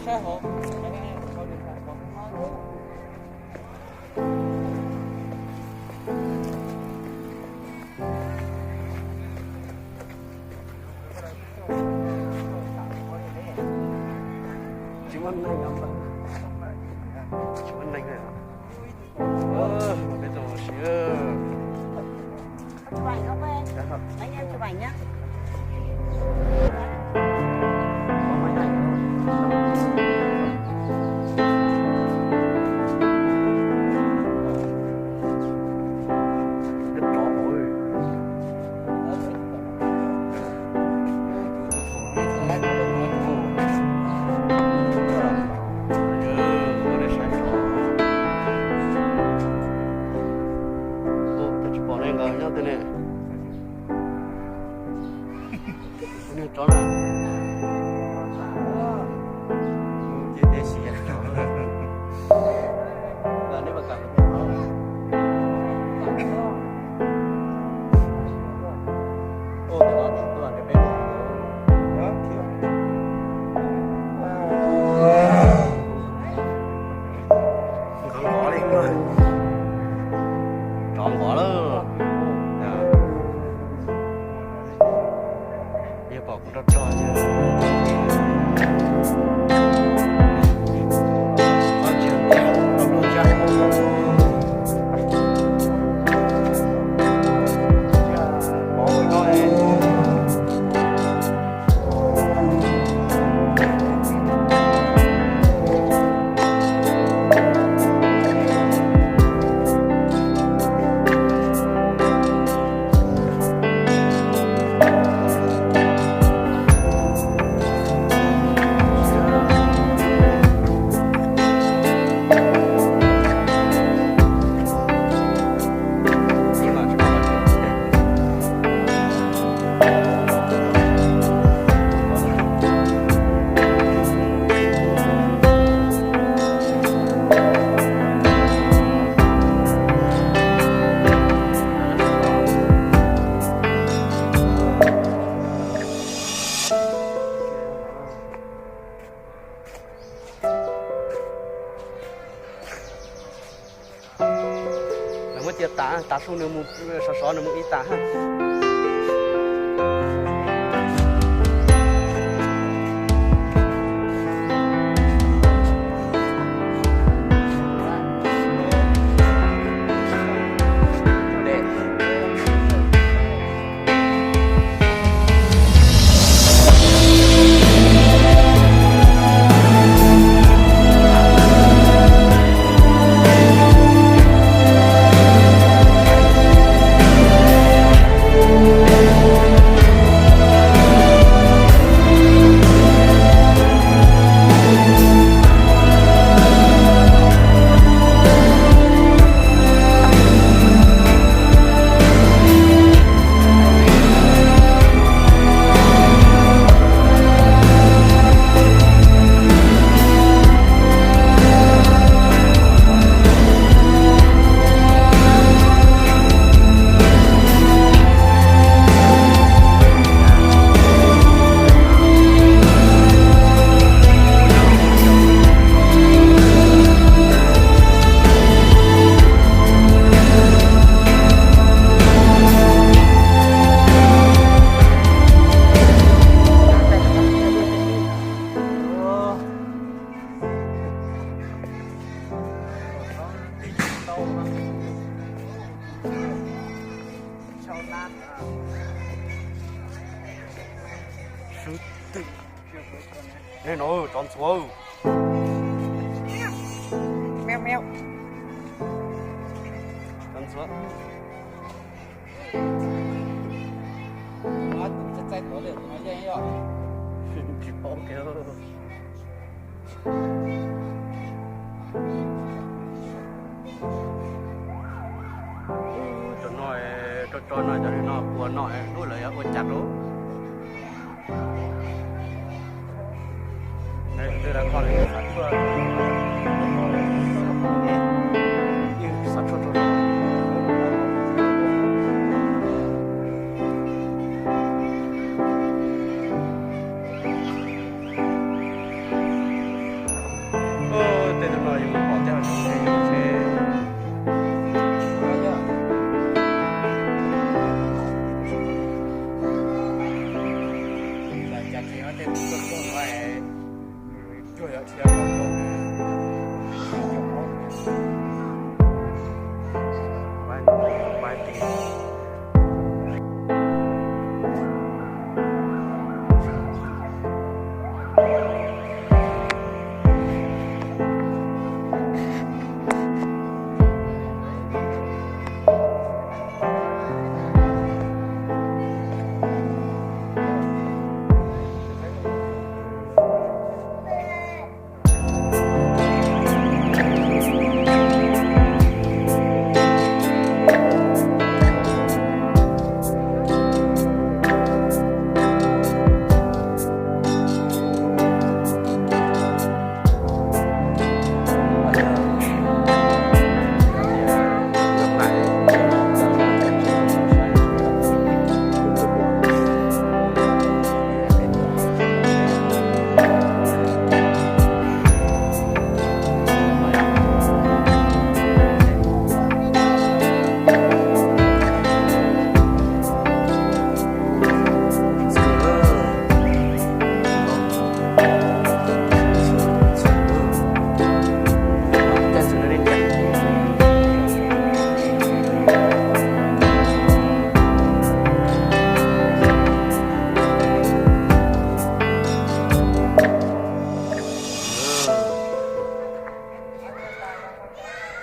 Tsis muaj neeg, tsis muaj neeg. Peb tau siv. Tsis pom ne, nkawd nyob twg ne? Niag tsov na. Ces teb siv. Nkov nkov li, tsov nkov lawm. Yog pom kuv rog rog. Lawv muab cia tas, tav su nws mus, sov sov nws mus ib tas. Sub twm. Nej no tsov ntxhuav. Meow meow. Tsov ntxhuav. Tsis paub kiag. Cov no, cov, cov no, cov no ua no, hnub lawv yuav ua cas rau. Twb lawv kho li xav tshuaj, xav tshuaj rau.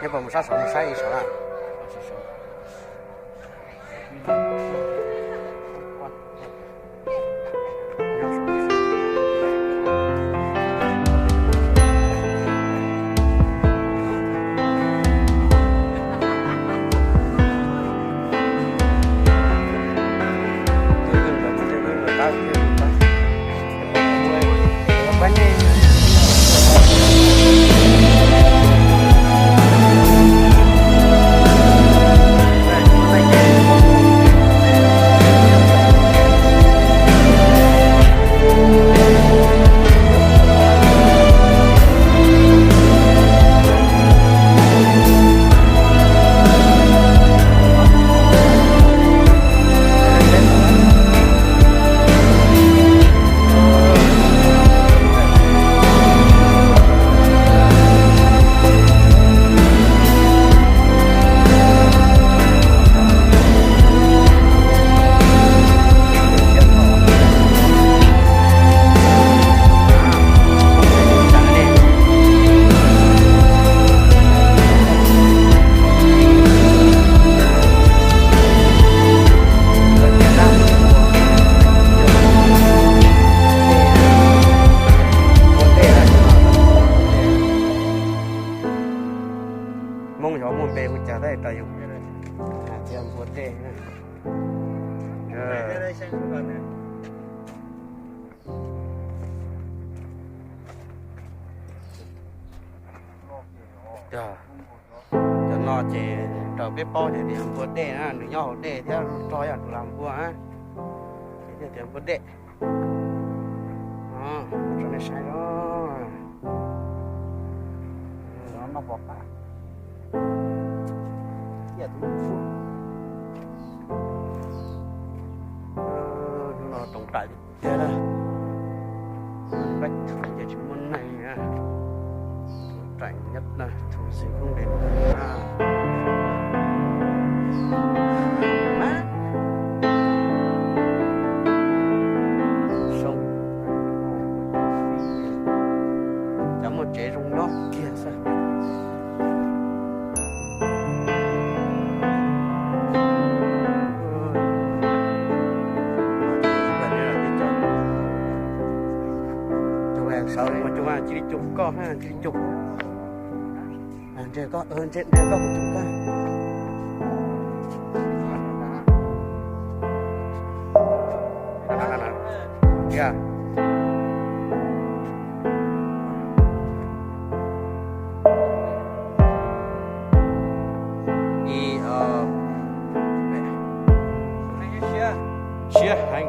Nyob puas mus sab saud no saib ib saud na. Hmoob xyov muaj npe hu cas tab sis yus hais tias npua dej. Cov no ces raws peb paub ces tias npua dej na, nws nyob hauv dej thiab rog yog tus lam npua na, ces thiaj tias npua dej. Tso nej saib os. Hnub no toov rais tiag tiag na. Peb thaum ces tsis muaj neeg na. Toov rais nhất là thủ dinh không đến. Sông. Cov muaj tsev zoo nyob kiag xwb. Cov sawv mus cov cia li cug koj, cia li cug. Ntsia koj, ntsia koj kuv cug koj. Ib, ob, peb, siab heev.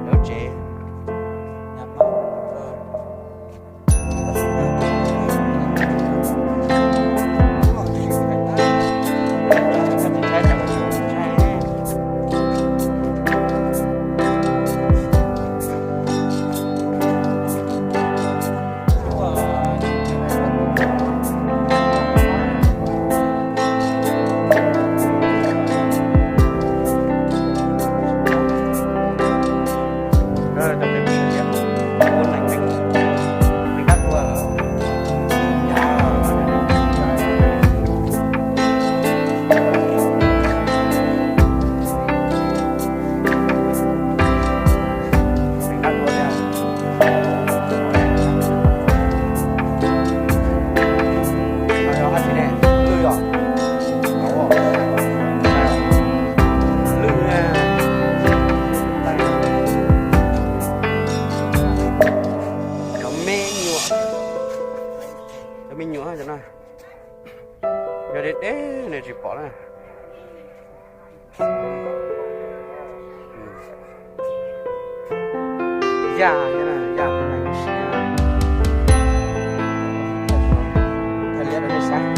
Lawv tsev. Tsis pom na. Yaj, yaj, yaj, thaij liab rau nej saib.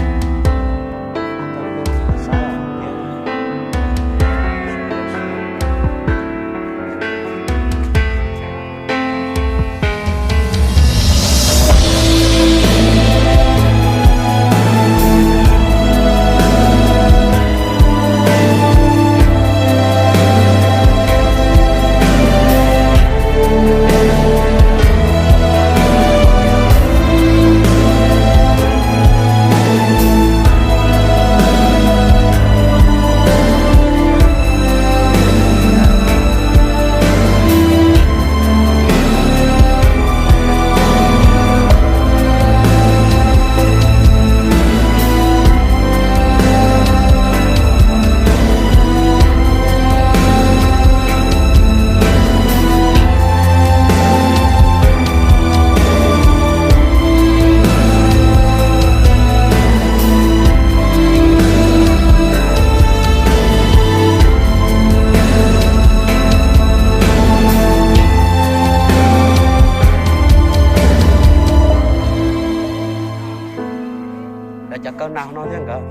Lawv cov kawg nas hauv no thiab nkawd.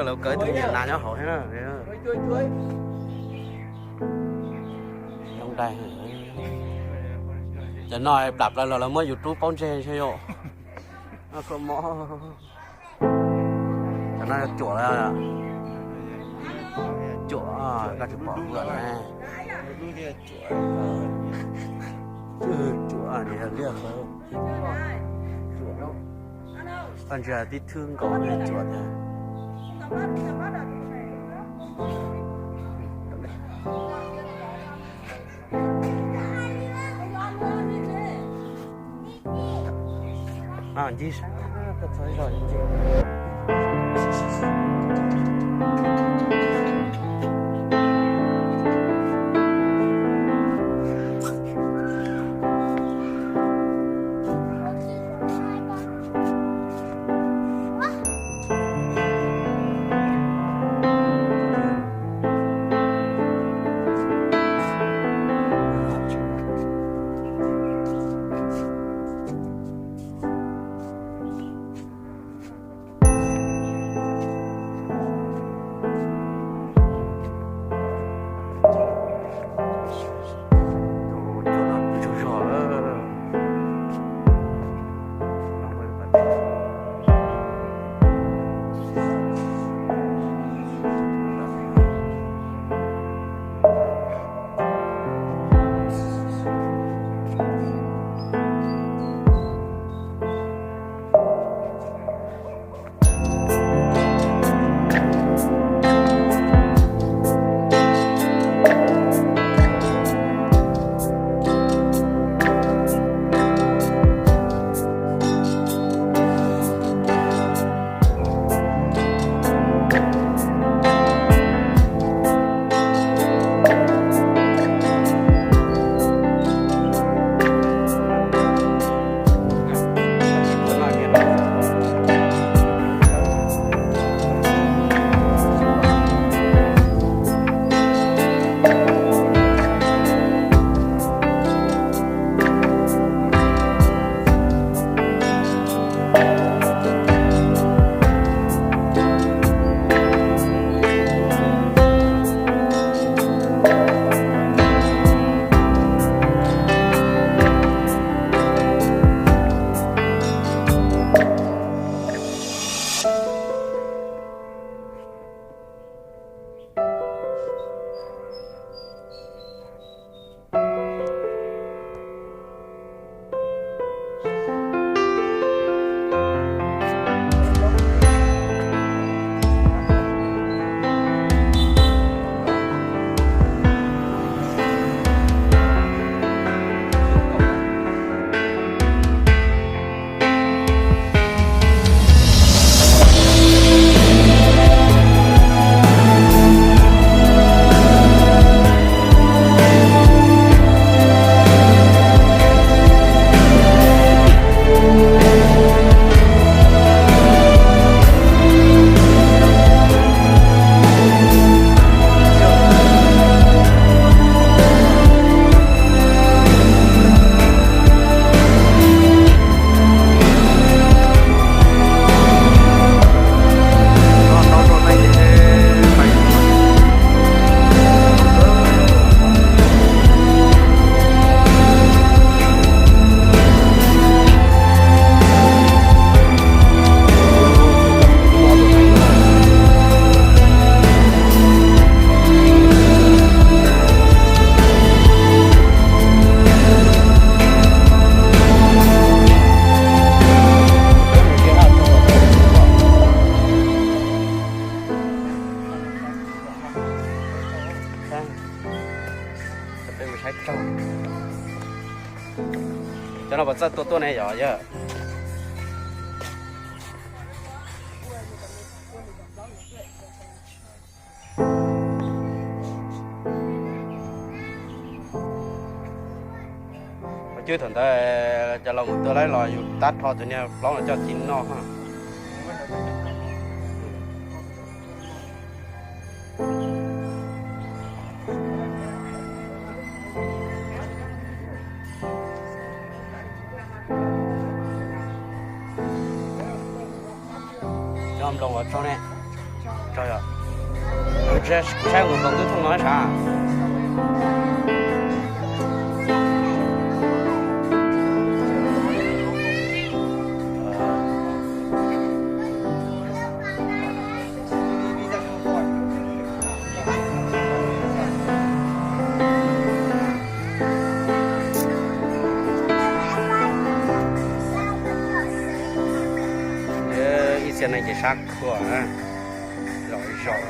Lawv kawg ib tug niam nas nyob hauv thiab na. Cov no plam plaws los lawv muab yus rub paub ntseg thiab yom. Cov no cuam, cuam, koj tsis pom lawm ne. Cuam, cuam, koj ntsia tib thwb nkaus cuam thiab. Peb mus saib tsaug. Cov no puas txawj tua tuaj ne yom yawg? Qhov cub thaum ntawd cov laus mus tua laib los yus tab rho tus niag plaub los coj ci noj. Cov nploos uas tsaug ne, tsaug yog, kuv saib kuv nploos twb thooj no sav. Ib txhia neeg ces sab khuam, zom zom.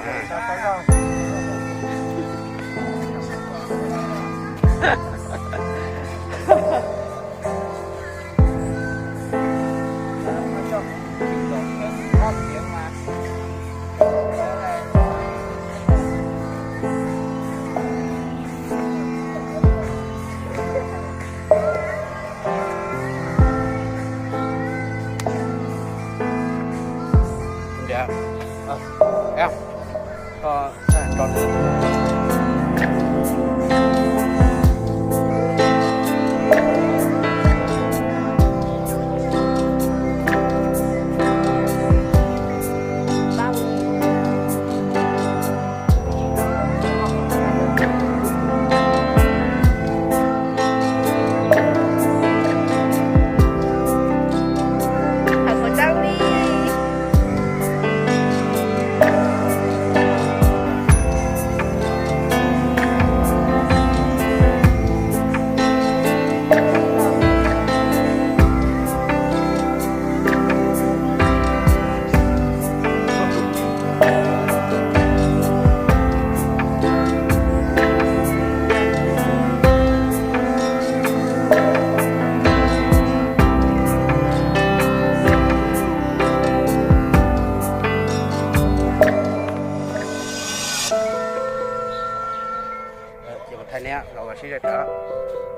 Ces kuv thaij neb los ua sib zog rov.